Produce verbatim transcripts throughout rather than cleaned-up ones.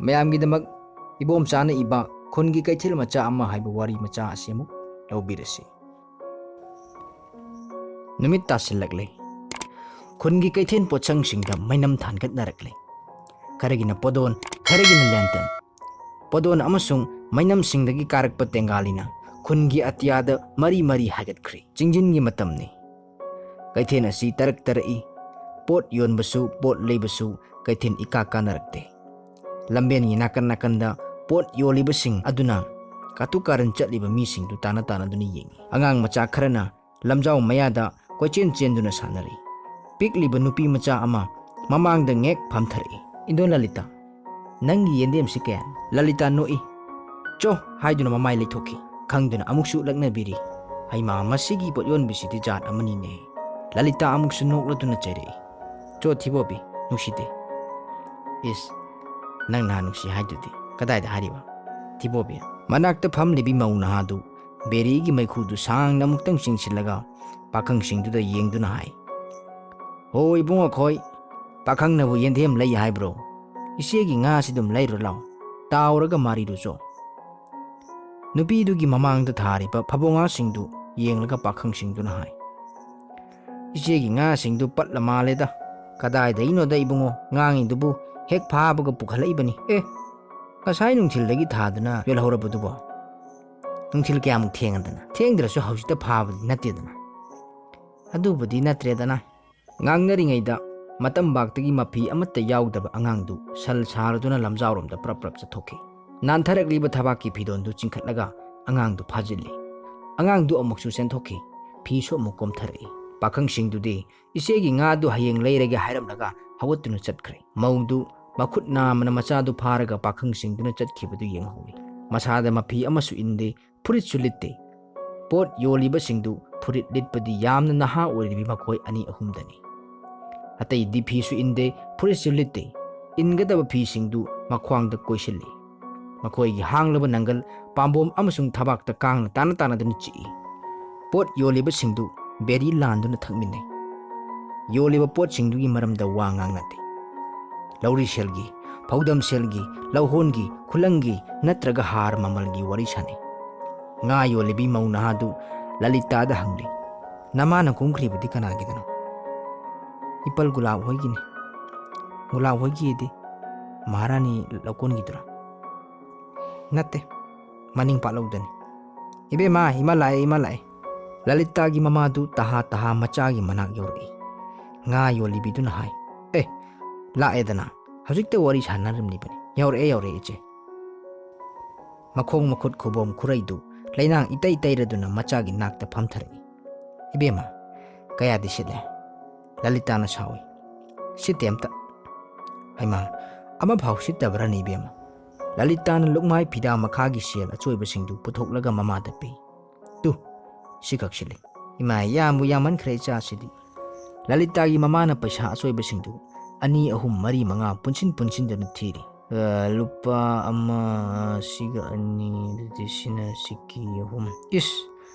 ꯃꯌꯥꯝꯒꯤꯗꯃꯛ ꯏꯕꯣꯝꯆꯥꯅ ꯏꯕ ꯈꯨꯟꯒꯤ ꯀꯩꯊꯦꯜ ꯃꯆꯥ ꯑꯃ ꯍꯥꯏꯕ ꯋꯥꯔꯤ ꯃꯆꯥ ꯑꯁꯤ ꯑꯃꯨꯛ ꯂꯧꯕꯤꯔꯁꯤ꯫ ꯅꯨꯃꯤꯠ ꯇꯥꯁꯤꯜꯂꯛꯂꯦ꯫ ꯈꯨꯟꯒꯤ ꯀꯩꯊꯦꯜ ꯄꯣꯠꯁꯪꯁꯤꯡꯗ ꯃꯩꯅꯝ ꯊꯥꯟꯒꯠꯅꯔꯛꯂꯦ꯫ ꯈꯔꯒꯤꯅ ꯄꯣꯗꯣꯟ, ꯈꯔꯒꯤꯅ ꯂꯦꯟꯇꯟ꯫ ꯄꯣꯗꯣꯟ ꯑꯃꯁꯨꯡ ꯃꯩꯅꯝꯁꯤꯡꯗꯒꯤ ꯀꯥꯔꯛꯄ ꯇꯦꯡꯒꯥꯂꯤꯅ ꯈꯨꯟꯒꯤ ꯑꯇꯤꯌꯥꯗ ꯃꯔꯤ ꯃꯔꯤ ꯍꯥꯏꯒꯠꯈ꯭ꯔꯦ꯫ ꯆꯤꯡꯖꯤꯟꯒꯤ ꯃꯇꯝꯅꯤ꯫ ꯀꯩꯊꯦꯜ ꯑꯁꯤ ꯇꯔꯛ ꯇꯔꯛꯏ꯫ ꯄꯣꯠ ꯌꯣꯟꯕꯁꯨ, ꯄꯣꯠ ꯂꯩꯕꯁꯨ ꯀꯩꯊꯦꯜ ꯏꯀꯥ ꯀꯥꯅꯔꯛꯇꯦ꯫ ꯂꯝꯕꯦꯟꯒꯤ ꯅꯥꯀꯟ ꯅꯥꯀꯟꯗ ꯄꯣꯠ ꯌꯣꯜꯂꯤꯕꯁꯤꯡ ꯑꯗꯨꯅ ꯀꯥꯇꯨ ꯀꯥꯔꯟ ꯆꯠꯂꯤꯕ ꯃꯤꯁꯤꯡꯗꯨ ꯇꯥꯟꯅ ꯇꯥꯟꯅꯗꯨꯅ ꯌꯦꯡꯏ꯫ ꯑꯉꯥꯡ ꯃꯆꯥ ꯈꯔꯅ ꯂꯝꯖꯥꯎ ꯃꯌꯥꯗ ꯀꯣꯏꯆꯦꯟ ꯆꯦꯟꯗꯨꯅ ꯁꯥꯟꯅꯔꯤ꯫ ꯄꯤꯛꯂꯤꯕ ꯅꯨꯄꯤ ꯃꯆꯥ ꯑꯃ ꯃꯃꯥꯡꯗ ꯉꯦꯛ ꯐꯝꯊꯔꯛꯏ꯫ "ꯏꯟꯗꯣ ꯂꯂꯤꯇꯥ, ꯅꯪꯒꯤ ꯌꯦꯟꯗꯦꯝꯁꯤ ꯀꯌꯥꯅꯤ?" ꯂꯂꯤꯇꯥ ꯅꯣꯛꯏ꯫ "ꯆꯣ" ꯍꯥꯏꯗꯨꯅ ꯃꯃꯥꯏ ꯂꯩꯊꯣꯛꯈꯤ꯫ ꯈꯪꯗꯨꯅ ꯑꯃꯨꯛꯁꯨ ꯂꯛꯅꯕꯤꯔꯤ꯫ "ꯍꯩꯃꯥ, ꯃꯁꯤꯒꯤ ꯄꯣꯠ ꯌꯣꯟꯕꯤꯁꯤꯗꯤ ꯖꯥꯠ ꯑꯃꯅꯤꯅꯦ"꯫ ꯂꯂꯤꯇꯥ ꯑꯃꯨꯛꯁꯨ ꯅꯣꯛꯂꯗꯨꯅ ꯆꯩꯔꯛꯏ꯫ "ꯆꯣ ꯊꯤꯕꯣꯕꯤ, ꯅꯨꯡꯁꯤꯗꯦ"꯫ "ꯏꯁ, ꯅꯪ ꯅꯍꯥꯟ ꯅꯨꯡꯁꯤ ꯍꯥꯏꯗꯨꯗꯤ ꯀꯗꯥꯏꯗ ꯍꯥꯏꯔꯤꯕ?" ꯊꯤꯕꯣꯕꯤ ꯃꯅꯥꯛꯇ ꯐꯝꯂꯤꯕꯤ ꯃꯧ ꯅꯍꯥꯗꯨ ꯕꯦꯔꯤꯒꯤ ꯃꯩꯈꯨꯗꯨ ꯁꯥꯡꯅ ꯑꯃꯨꯛꯇꯪ ꯆꯤꯡꯁꯤꯜꯂꯒ ꯄꯥꯈꯪꯁꯤꯡꯗꯨꯗ ꯌꯦꯡꯗꯨꯅ ꯍꯥꯏ, "ꯍꯣ ꯏꯕꯨꯡꯉꯣ ꯈꯣꯏ, ꯄꯥꯈꯪꯅꯕꯨ ꯌꯦꯟꯗꯦꯝ ꯂꯩ ꯍꯥꯏꯕ꯭ꯔꯣ? ꯏꯆꯦꯒꯤ ꯉꯥꯁꯤ ꯑꯗꯨꯝ ꯂꯩꯔꯨ ꯂꯥꯎ, ꯇꯥꯎꯔꯒ ꯃꯥꯔꯤꯔꯨ ꯆꯣ"꯫ ꯅꯨꯄꯤꯗꯨꯒꯤ ꯃꯃꯥꯡꯗ ꯊꯥꯔꯤꯕ ꯐꯕꯣ ꯉꯥꯁꯤꯡꯗꯨ ꯌꯦꯡꯂꯒ ꯄꯥꯈꯪꯁꯤꯡꯗꯨꯅ ꯍꯥꯏ, "ꯏꯆꯦꯒꯤ ꯉꯥꯁꯤꯡꯗꯨ ꯄꯠꯂ ꯃꯥꯜꯂꯦꯗ꯫ ꯀꯗꯥꯏꯗꯒꯤꯅꯣꯗ ꯏꯕꯨꯡꯉꯣ, ꯉꯥꯡꯉꯤꯗꯨꯕꯨ ꯍꯦꯛ ꯐꯥꯕꯒ ꯄꯨꯈꯠꯂꯛꯏꯕꯅꯤ꯫ ꯑꯦ, ꯉꯁꯥꯏ ꯅꯨꯡꯊꯤꯜꯗꯒꯤ ꯊꯥꯗꯨꯅ ꯌꯣꯜꯍꯧꯔꯕꯗꯨꯕꯣ? ꯅꯨꯡꯊꯤꯜ ꯀꯌꯥꯃꯨꯛ ꯊꯦꯡꯉꯗꯅ? ꯊꯦꯡꯗ꯭ꯔꯁꯨ ꯍꯧꯖꯤꯛꯇ ꯐꯥꯕꯗꯤ ꯅꯠꯇꯦꯗꯅ"꯫ "ꯑꯗꯨꯕꯨꯗꯤ ꯅꯠꯇ꯭ꯔꯦꯗꯅ"꯫ ꯉꯥꯡꯅꯔꯤꯉꯩꯗ ꯃꯇꯝꯕꯥꯛꯇꯒꯤ ꯃꯐꯤ ꯑꯃꯠꯇ ꯌꯥꯎꯗꯕ ꯑꯉꯥꯡꯗꯨ ꯁꯜ ꯁꯥꯔꯗꯨꯅ ꯂꯝꯖꯥꯎꯔꯣꯝꯗ ꯄ꯭ꯔꯞ ꯄ꯭ꯔꯞ ꯆꯠꯊꯣꯛꯈꯤ꯫ ꯅꯥꯟꯊꯔꯛꯂꯤꯕ ꯊꯕꯥꯛꯀꯤ ꯐꯤꯗꯣꯟꯗꯨ ꯆꯤꯡꯈꯠꯂꯒ ꯑꯉꯥꯡꯗꯨ ꯐꯥꯖꯤꯜꯂꯤ꯫ ꯑꯉꯥꯡꯗꯨ ꯑꯃꯨꯛꯁꯨ ꯆꯦꯟꯊꯣꯛꯈꯤ꯫ ꯐꯤꯁꯨ ꯑꯃꯨꯛ ꯀꯣꯝꯊꯔꯛꯏ꯫ ꯄꯥꯈꯪꯁꯤꯡꯗꯨꯗꯤ ꯏꯆꯦꯒꯤ ꯉꯥꯗꯨ ꯍꯌꯦꯡ ꯂꯩꯔꯒꯦ ꯍꯥꯏꯔꯝꯂꯒ ꯍꯧꯒꯠꯇꯨꯅ ꯆꯠꯈ꯭ꯔꯦ꯫ ꯃꯧꯗꯨ ꯃꯈꯨꯠ ꯅꯥꯝꯃꯅ ꯃꯆꯥꯗꯨ ꯐꯥꯔꯒ ꯄꯥꯈꯪꯁꯤꯡꯗꯨꯅ ꯆꯠꯈꯤꯕꯗꯨ ꯌꯦꯡꯍꯧꯏ꯫ ꯃꯁꯥꯗ ꯃꯐꯤ ꯑꯃꯁꯨ ꯏꯟꯗꯦ, ꯐꯨꯔꯤꯠꯁꯨ ꯂꯤꯠꯇꯦ꯫ ꯄꯣꯠ ꯌꯣꯜꯂꯤꯕꯁꯤꯡꯗꯨ ꯐꯨꯔꯤꯠ ꯂꯤꯠꯄꯗꯤ ꯌꯥꯝꯅ ꯅꯍꯥ ꯑꯣꯏꯔꯤꯕꯤ ꯃꯈꯣꯏ ꯑꯅꯤ ꯑꯍꯨꯝꯗꯅꯤ꯫ ꯑꯇꯩꯗꯤ ꯐꯤꯁꯨ ꯏꯟꯗꯦ, ꯐꯨꯔꯤꯠꯁꯨ ꯂꯤꯠꯇꯦ꯫ ꯏꯟꯒꯗꯕ ꯐꯤꯁꯤꯡꯗꯨ ꯃꯈ꯭ꯋꯥꯡꯗ ꯀꯣꯏꯁꯤꯜꯂꯤ꯫ ꯃꯈꯣꯏꯒꯤ ꯍꯥꯡꯂꯕ ꯅꯪꯒꯜ, ꯄꯥꯝꯕꯣꯝ ꯑꯃꯁꯨꯡ ꯊꯕꯥꯛꯇ ꯀꯥꯡꯅ ꯇꯥꯅ ꯇꯥꯅꯗꯨꯅ ꯆꯤꯛꯏ꯫ ꯄꯣꯠ ꯌꯣꯜꯂꯤꯕꯁꯤꯡꯗꯨ ꯕꯦꯔꯤ ꯂꯥꯟꯗꯨꯅ ꯊꯛꯃꯤꯟꯅꯩ꯫ ꯌꯣꯜꯂꯤꯕ ꯄꯣꯠꯁꯤꯡꯗꯨꯒꯤ ꯃꯔꯝꯗ ꯋꯥ ꯉꯥꯡꯅꯗꯦ꯫ ꯂꯧꯔꯤꯁꯦꯜꯒꯤ ꯐꯧꯗꯝ ꯁꯦꯜꯒꯤ, ꯂꯧꯍꯣꯟꯒꯤ, ꯈꯨꯂꯪꯒꯤ ꯅꯠꯇ꯭ꯔꯒ ꯍꯥꯔ ꯃꯃꯜꯒꯤ ꯋꯥꯔꯤ ꯁꯥꯟꯅꯩ꯫ ꯉꯥ ꯌꯣꯜꯂꯤꯕꯤ ꯃꯧ ꯅꯍꯥꯗꯨ ꯂꯂꯤꯇꯥꯗ ꯍꯪꯂꯤ, "ꯅꯃꯥꯅ ꯀꯨꯝꯈ꯭ꯔꯤꯕꯗꯤ ꯀꯅꯥꯒꯤꯗꯅꯣ?" "ꯏꯄꯜ ꯒꯨꯂꯥꯞ ꯍꯣꯏꯒꯤꯅꯤ꯫" "ꯒꯨꯂꯥꯞ ꯍꯣꯏꯒꯤꯗꯤ ꯃꯍꯥꯔꯥꯅꯤ ꯂꯧꯀꯣꯟꯒꯤꯗꯨꯔꯥ?" "ꯅꯠꯇꯦ, ꯃꯅꯤꯡ ꯄꯥꯠꯂꯧꯗꯅꯤ꯫" "ꯏꯕꯦꯝꯃ, ꯏꯃꯥ ꯂꯥꯛꯑꯦ, ꯏꯃꯥ ꯂꯥꯛꯑꯦ꯫" ꯂꯂꯤꯇꯥꯒꯤ ꯃꯃꯥꯗꯨ ꯇꯍꯥ ꯇꯍꯥ ꯃꯆꯥꯒꯤ ꯃꯅꯥꯛ ꯌꯧꯔꯛꯏ꯫ ꯉꯥ ꯌꯣꯜꯂꯤꯕꯤꯗꯨꯅ ꯍꯥꯏ, "ꯑꯦ, ꯂꯥꯛꯑꯦꯗꯅ, ꯍꯧꯖꯤꯛꯇ ꯋꯥꯔꯤ ꯁꯥꯟꯅꯔꯝꯂꯤꯕꯅꯤ꯫ ꯌꯧꯔꯛꯑꯦ, ꯌꯧꯔꯛꯑꯦ, ꯏꯆꯦ꯫" ꯃꯈꯣꯡ ꯃꯈꯨꯠ ꯈꯨꯕꯣꯝ ꯈꯨꯔꯩꯗꯨ ꯂꯩꯅꯥꯡ ꯏꯇꯩ ꯇꯩꯔꯗꯨꯅ ꯃꯆꯥꯒꯤ ꯅꯥꯛꯇ ꯐꯝꯊꯔꯛꯏ꯫ "ꯏꯕꯦꯝꯃ, ꯀꯌꯥꯗꯤ ꯁꯤꯠꯂꯦ?" ꯂꯂꯤꯇꯥꯅ ꯁꯥꯎꯏ꯫ "ꯁꯤꯠꯇꯦ ꯑꯝꯇ꯫" "ꯍꯩꯃꯥ, ꯑꯃꯐꯥꯎ ꯁꯤꯠꯇꯕ꯭ꯔꯥꯅꯦ ꯏꯕꯦꯝꯃ?" ꯂꯂꯤꯇꯥꯅ ꯂꯨꯛꯃꯥꯏ ꯐꯤꯗꯥ ꯃꯈꯥꯒꯤ ꯁꯦꯜ ꯑꯆꯣꯏꯕꯁꯤꯡꯗꯨ ꯄꯨꯊꯣꯛꯂꯒ ꯃꯃꯥꯗ ꯄꯤ꯫ "ꯇꯨ, ꯁꯤꯈꯛ ꯁꯤꯠꯂꯤ꯫ ꯏꯃꯥ, ꯌꯥꯝꯕꯨ ꯌꯥꯝꯃꯟꯈ꯭ꯔꯦ ꯏꯆꯥꯁꯤꯗꯤ꯫" ꯂꯂꯤꯇꯥꯒꯤ ꯃꯃꯥꯅ ꯄꯩꯁꯥ ꯑꯆꯣꯏꯕꯁꯤꯡꯗꯨ ꯑꯅꯤ, ꯑꯍꯨꯝ, ꯃꯔꯤ, ꯃꯉꯥ ꯄꯨꯟꯁꯤꯟ ꯄꯨꯟꯁꯤꯟꯗꯨꯅ ꯊꯤꯔꯤ꯫ "ꯑ, ꯂꯨꯄꯥ ꯑꯃ, ꯁꯤꯒ ꯑꯅꯤ, ꯑꯗꯨꯗꯤ ꯁꯤꯅ ꯁꯤꯀꯤ ꯑꯍꯨꯝ꯫ ꯏꯁ,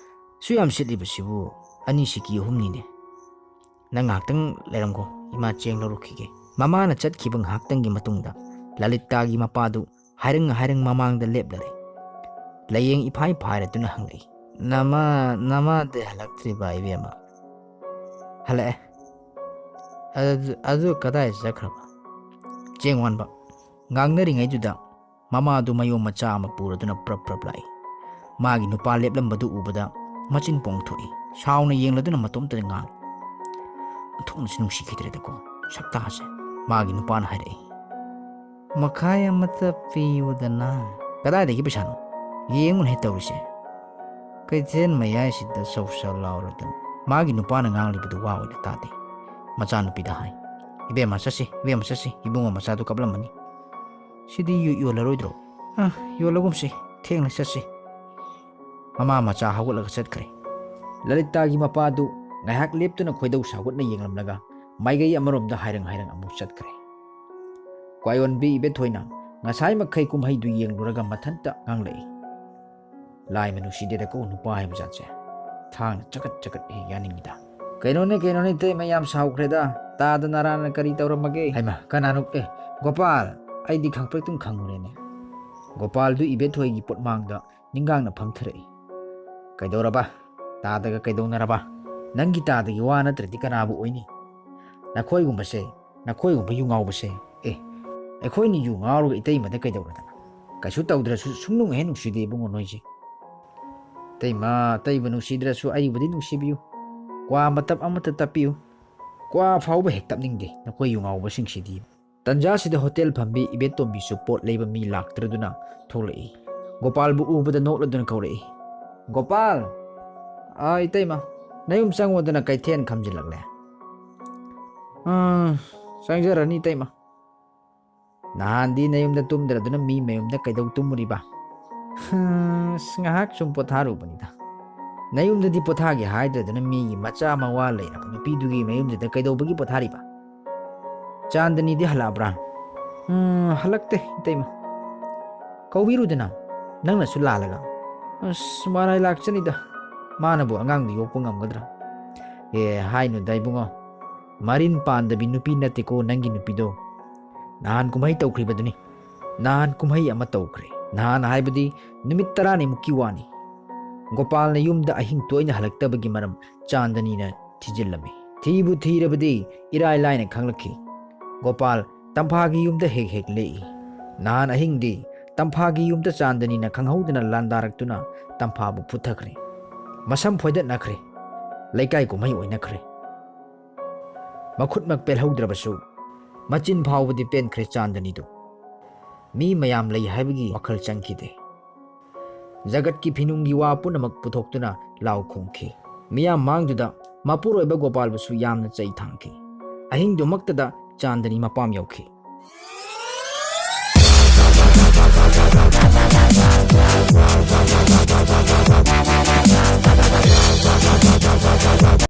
ꯁꯨ ꯌꯥꯝ ꯁꯤꯠꯂꯤꯕꯁꯤꯕꯨ? ꯑꯅꯤ ꯁꯤꯀꯤ ꯑꯍꯨꯝꯅꯤꯅꯦ꯫ ꯅꯪ ꯉꯥꯏꯍꯥꯛꯇꯪ ꯂꯩꯔꯝꯈꯣ, ꯏꯃꯥ ꯆꯦꯡ ꯂꯧꯔꯨꯈꯤꯒꯦ꯫" ꯃꯃꯥꯅ ꯆꯠꯈꯤꯕ ꯉꯥꯏꯍꯥꯛꯇꯪꯒꯤ ꯃꯇꯨꯡꯗ ꯂꯂꯤꯇꯥꯒꯤ ꯃꯄꯥꯗꯨ ꯍꯥꯏꯔꯪ ꯍꯥꯏꯔꯪ ꯃꯃꯥꯡꯗ ꯂꯦꯞꯂꯔꯦ꯫ ꯂꯥꯏꯌꯦꯡ ꯏꯐꯥꯏ ꯐꯥꯏꯔꯗꯨꯅ ꯍꯪꯂꯛꯏ, "ꯅꯃꯥ, ꯅꯃꯥꯗꯤ ꯍꯜꯂꯛꯇ꯭ꯔꯤꯕ ꯏꯕꯦꯝꯃ?" "ꯍꯜꯂꯛꯑꯦ꯫" "ꯑꯗꯨ, ꯑꯗꯨ ꯀꯗꯥꯏ ꯆꯠꯈ꯭ꯔꯕ?" ꯆꯦꯡ ꯋꯥꯟꯕ꯫ ꯉꯥꯡꯅꯔꯤꯉꯩꯗꯨꯗ ꯃꯃꯥꯗꯨ ꯃꯌꯣꯝ ꯃꯆꯥ ꯑꯃ ꯄꯨꯔꯗꯨꯅ ꯄ꯭ꯔꯞ ꯄ꯭ꯔꯞ ꯂꯥꯛꯏ꯫ ꯃꯥꯒꯤ ꯅꯨꯄꯥ ꯂꯦꯞꯂꯝꯕꯗꯨ ꯎꯕꯗ ꯃꯆꯤꯟ ꯄꯣꯡꯊꯣꯛꯏ꯫ ꯁꯥꯎꯅ ꯌꯦꯡꯂꯗꯨꯅ ꯃꯇꯣꯝꯇꯗ ꯉꯥꯡꯏ, "ꯑꯣꯟꯊꯣꯛꯅꯁꯨ ꯅꯨꯡꯁꯤꯈꯤꯗ꯭ꯔꯦꯗꯀꯣ ꯁꯛꯇꯥꯁꯦ꯫" ꯃꯥꯒꯤ ꯅꯨꯄꯥꯅ ꯍꯥꯏꯔꯛꯏ, "ꯃꯈꯥꯏ ꯑꯃꯇ ꯄꯤꯌꯨꯗꯅ꯫" "ꯀꯗꯥꯏꯗꯒꯤ ꯄꯩꯁꯥꯅꯣ? ꯌꯦꯡꯉꯨꯅꯦ ꯇꯧꯔꯤꯁꯦ꯫ ꯀꯩꯊꯦꯜ ꯃꯌꯥꯏꯁꯤꯗ ꯁꯧ ꯁꯧ ꯂꯥꯎꯔꯗꯅ꯫" ꯃꯥꯒꯤ ꯅꯨꯄꯥꯅ ꯉꯥꯡꯂꯤꯕꯗꯨ ꯋꯥ ꯑꯣꯏꯅ ꯇꯥꯗꯦ꯫ ꯃꯆꯥꯅꯨꯄꯤꯗ ꯍꯥꯏ, "ꯏꯕꯦꯝꯃ ꯆꯠꯁꯤ, ꯏꯕꯦꯝꯃ ꯆꯠꯁꯤ, ꯏꯕꯨꯡꯉꯣ ꯃꯆꯥꯗꯨ ꯀꯞꯂꯝꯃꯅꯤ꯫ ꯁꯤꯗꯤ ꯌꯣ-, ꯌꯣꯜꯂꯔꯣꯏꯗ꯭ꯔꯣ? ꯑ, ꯌꯣꯜꯂꯒꯨꯝꯁꯤ, ꯊꯦꯡꯅ ꯆꯠꯁꯤ꯫" ꯃꯃꯥ ꯃꯆꯥ ꯍꯧꯒꯠꯂꯒ ꯆꯠꯈ꯭ꯔꯦ꯫ ꯂꯂꯤꯇꯥꯒꯤ ꯃꯄꯥꯗꯨ ꯉꯥꯏꯍꯥꯛ ꯂꯦꯞꯇꯨꯅ ꯈꯣꯏꯗꯧ ꯁꯥꯎꯒꯠꯅ ꯌꯦꯡꯂꯝꯂꯒ ꯃꯥꯏꯀꯩ ꯑꯃꯔꯣꯝꯗ ꯍꯥꯏꯔꯪ ꯍꯥꯏꯔꯪ ꯑꯃꯨꯛ ꯆꯠꯈ꯭ꯔꯦ꯫ ꯀ꯭ꯋꯥꯌꯣꯟꯕꯤ ꯏꯕꯦꯊꯣꯏꯅ ꯉꯁꯥꯏ ꯃꯈꯩ ꯀꯨꯝꯍꯩꯗꯨ ꯌꯦꯡꯂꯨꯔꯒ ꯃꯊꯟꯇ ꯉꯥꯡꯂꯛꯏ, "ꯂꯥꯏꯃ ꯅꯨꯡꯁꯤꯗꯦꯗꯀꯣ ꯅꯨꯄꯥ ꯍꯥꯏꯕ ꯖꯥꯠꯁꯦ꯫ ꯊꯥꯡꯅ ꯆꯀꯠ ꯆꯀꯠ ꯍꯦꯛ ꯌꯥꯅꯤꯡꯉꯤꯗ꯫" "ꯀꯩꯅꯣꯅꯦ, ꯀꯩꯅꯣꯅꯦ, ꯏꯇꯩꯃ ꯌꯥꯝ ꯁꯥꯎꯈ꯭ꯔꯦꯗ꯫ ꯇꯥꯗ ꯅꯥꯔꯥꯅ ꯀꯔꯤ ꯇꯧꯔꯝꯃꯒꯦ?" "ꯍꯩꯃ, ꯀꯅꯥꯅꯣ? ꯑꯦ, ꯒꯣꯄꯥꯜ, ꯑꯩꯗꯤ ꯈꯪꯄ꯭ꯔꯦꯛꯇꯨꯝ ꯈꯪꯉꯨꯔꯦꯅꯦ꯫ ꯒꯣꯄꯥꯜꯗꯨ ꯏꯕꯦꯊꯣꯏꯒꯤ ꯄꯣꯠꯃꯥꯡꯗ ꯅꯤꯡꯒꯥꯡꯅ ꯐꯝꯊꯔꯛꯏ꯫ "ꯀꯩꯗꯧꯔꯕ? ꯇꯥꯗꯒ ꯀꯩꯗꯧꯅꯔꯕ? ꯅꯪꯒꯤ ꯇꯥꯗꯒꯤ ꯋꯥ ꯅꯠꯇ꯭ꯔꯗꯤ ꯀꯅꯥꯕꯨ ꯑꯣꯏꯅꯤ? ꯅꯈꯣꯏꯒꯨꯝꯕꯁꯦ, ꯅꯈꯣꯏꯒꯨꯝꯕ ꯌꯨ ꯉꯥꯎꯕꯁꯦ꯫ ꯑꯦ, ꯑꯩꯈꯣꯏꯅ ꯌꯨ ꯉꯥꯎꯔꯒ ꯏꯇꯩꯃꯗ ꯀꯩꯗꯧꯔꯗꯅ? ꯀꯩꯁꯨ ꯇꯧꯗ꯭ꯔꯁꯨ ꯁꯨꯡꯅꯨꯡ ꯍꯦꯛ ꯅꯨꯡꯁꯤꯗꯦ ꯏꯕꯨꯡꯉꯣ ꯅꯣꯏꯁꯦ꯫ ꯏꯇꯩꯃ, ꯑꯇꯩꯕꯨ ꯅꯨꯡꯁꯤꯗ꯭ꯔꯁꯨ ꯑꯩꯕꯨꯗꯤ ꯅꯨꯡꯁꯤꯕꯤꯌꯨ꯫ ꯀ꯭ꯋꯥ ꯃꯇꯞ ꯑꯃꯠꯇ ꯇꯞꯄꯤꯌꯨ꯫ ꯀ꯭ꯋꯥ ꯐꯥꯎꯕ ꯍꯦꯛ ꯇꯞꯅꯤꯡꯗꯦ ꯅꯈꯣꯏ ꯌꯨ ꯉꯥꯎꯕꯁꯤꯡꯁꯤꯗꯤ"꯫ ꯇꯟꯖꯥꯁꯤꯗ ꯍꯣꯇꯦꯜ ꯐꯝꯕꯤ ꯏꯕꯦꯇꯣꯝꯕꯤꯁꯨ ꯄꯣꯠ ꯂꯩꯕ ꯃꯤ ꯂꯥꯛꯇ꯭ꯔꯗꯨꯅ ꯊꯣꯛꯂꯛꯏ꯫ ꯒꯣꯄꯥꯜꯕꯨ ꯎꯕꯗ ꯅꯣꯛꯂꯗꯨꯅ ꯀꯧꯔꯛꯏ, "ꯒꯣꯄꯥꯜ! ꯑꯥ, ꯏꯇꯩꯃ, ꯅꯌꯨꯝ ꯆꯪꯉꯣꯗꯅ ꯀꯩꯊꯦꯜ ꯈꯝꯖꯤꯜꯂꯛꯂꯦ"꯫ "ꯑꯥ, ꯆꯪꯖꯔꯅꯤ ꯏꯇꯩꯃ"꯫ "ꯅꯍꯥꯟꯗꯤ ꯅꯌꯨꯝꯗ ꯇꯨꯝꯗ꯭ꯔꯗꯨꯅ ꯃꯤ ꯃꯌꯨꯝꯗ ꯀꯩꯗꯧ ꯇꯨꯝꯃꯨꯔꯤꯕ?" "ꯍꯝ, ꯑꯁ, ꯉꯥꯏꯍꯥꯛ ꯁꯨꯝ ꯄꯣꯊꯥꯔꯨꯕꯅꯤꯗ"꯫ "ꯅꯌꯨꯝꯗꯗꯤ ꯄꯣꯊꯥꯒꯦ ꯍꯥꯏꯗ꯭ꯔꯗꯨꯅ ꯃꯤꯒꯤ ꯃꯆꯥ ꯃꯋꯥ ꯂꯩꯔꯕ ꯅꯨꯄꯤꯗꯨꯒꯤ ꯃꯌꯨꯝꯗꯨꯗ ꯀꯩꯗꯧꯕꯒꯤ ꯄꯣꯊꯥꯔꯤꯕ?" "ꯆꯥꯟꯗꯅꯤꯗꯤ ꯍꯜꯂꯛꯑꯕ꯭ꯔꯥ?" "ꯎꯝ, ꯍꯜꯂꯛꯇꯦ, ꯏꯇꯩꯃ"꯫ "ꯀꯧꯕꯤꯔꯨꯗꯅ, ꯅꯪꯅꯁꯨ ꯂꯥꯜꯂꯒ"꯫ "ꯑꯁ, ꯃꯔꯥꯏ ꯂꯥꯛꯆꯅꯤꯗ, ꯃꯥꯅꯕꯨ ꯑꯉꯥꯡꯗꯨ ꯌꯣꯛꯄ ꯉꯝꯒꯗ꯭ꯔꯥ?" "ꯑꯦ, ꯍꯥꯏꯅꯨꯗ ꯏꯕꯨꯡꯉꯣ, ꯃꯔꯤꯟ ꯄꯥꯟꯗꯕꯤ ꯅꯨꯄꯤ ꯅꯠꯇꯦꯀꯣ ꯅꯪꯒꯤ ꯅꯨꯄꯤꯗꯣ꯫ ꯅꯍꯥꯟ ꯀꯨꯝꯍꯩ ꯇꯧꯈ꯭ꯔꯤꯕꯗꯨꯅꯤ꯫ ꯅꯍꯥꯟ ꯀꯨꯝꯍꯩ ꯑꯃ ꯇꯧꯈ꯭ꯔꯦ꯫ ꯅꯍꯥꯟ ꯍꯥꯏꯕꯗꯤ ꯅꯨꯃꯤꯠ ꯇꯔꯥꯅꯤꯃꯨꯛꯀꯤ ꯋꯥꯅꯤ꯫ ꯒꯣꯄꯥꯜꯅ ꯌꯨꯝꯗ ꯑꯍꯤꯡ ꯇꯣꯏꯅ ꯍꯜꯂꯛꯇꯕꯒꯤ ꯃꯔꯝ ꯆꯥꯟꯗꯅꯤꯅ ꯊꯤꯖꯤꯜꯂꯝꯃꯤ꯫ ꯊꯤꯕꯨ ꯊꯤꯔꯕꯗꯤ ꯏꯔꯥꯏ ꯂꯥꯏꯅ ꯈꯪꯂꯛꯈꯤ꯫ ꯒꯣꯄꯥꯜ ꯇꯝꯐꯥꯒꯤ ꯌꯨꯝꯗ ꯍꯦꯛ ꯍꯦꯛ ꯂꯦꯛꯏ꯫ ꯅꯍꯥꯟ ꯑꯍꯤꯡꯗꯤ ꯇꯝꯐꯥꯒꯤ ꯌꯨꯝꯗ ꯆꯥꯟꯗꯅꯤꯅ ꯈꯪꯍꯧꯗꯅ ꯂꯥꯟꯗꯥꯔꯛꯇꯨꯅ ꯇꯝꯐꯥꯕꯨ ꯐꯨꯊꯈ꯭ꯔꯦ꯫ ꯃꯁꯝ ꯐꯣꯏꯗꯠꯅꯈ꯭ꯔꯦ꯫ ꯂꯩꯀꯥꯏ ꯀꯨꯝꯍꯩ ꯑꯣꯏꯅꯈ꯭ꯔꯦ꯫ ꯃꯈꯨꯠꯃꯛ ꯄꯦꯜꯍꯧꯗ꯭ꯔꯕꯁꯨ ꯃꯆꯤꯟ ꯐꯥꯎꯕꯗꯤ ꯄꯦꯟꯈ꯭ꯔꯦ ꯆꯥꯟꯗꯅꯤꯗꯨ꯫ ꯃꯤ ꯃꯌꯥꯝ ꯂꯩ ꯍꯥꯏꯕꯒꯤ ꯋꯥꯈꯜ ꯆꯪꯈꯤꯗꯦ꯫ ꯖꯒꯠꯀꯤ ꯐꯤꯅꯨꯡꯒꯤ ꯋꯥ ꯄꯨꯝꯅꯃꯛ ꯄꯨꯊꯣꯛꯇꯨꯅ ꯂꯥꯎ ꯈꯣꯡꯈꯤ꯫ ꯃꯤꯌꯥꯝ ꯃꯥꯡꯗꯨꯗ ꯃꯄꯨꯔꯣꯏꯕ ꯒꯣꯄꯥꯜꯕꯨꯁꯨ ꯌꯥꯝꯅ ꯆꯩ ꯊꯥꯡꯈꯤ꯫ ꯑꯍꯤꯡꯗꯨꯃꯛꯇꯗ ꯆꯥꯟꯗꯅꯤ ꯃꯄꯥꯝ ꯌꯧꯈꯤ꯫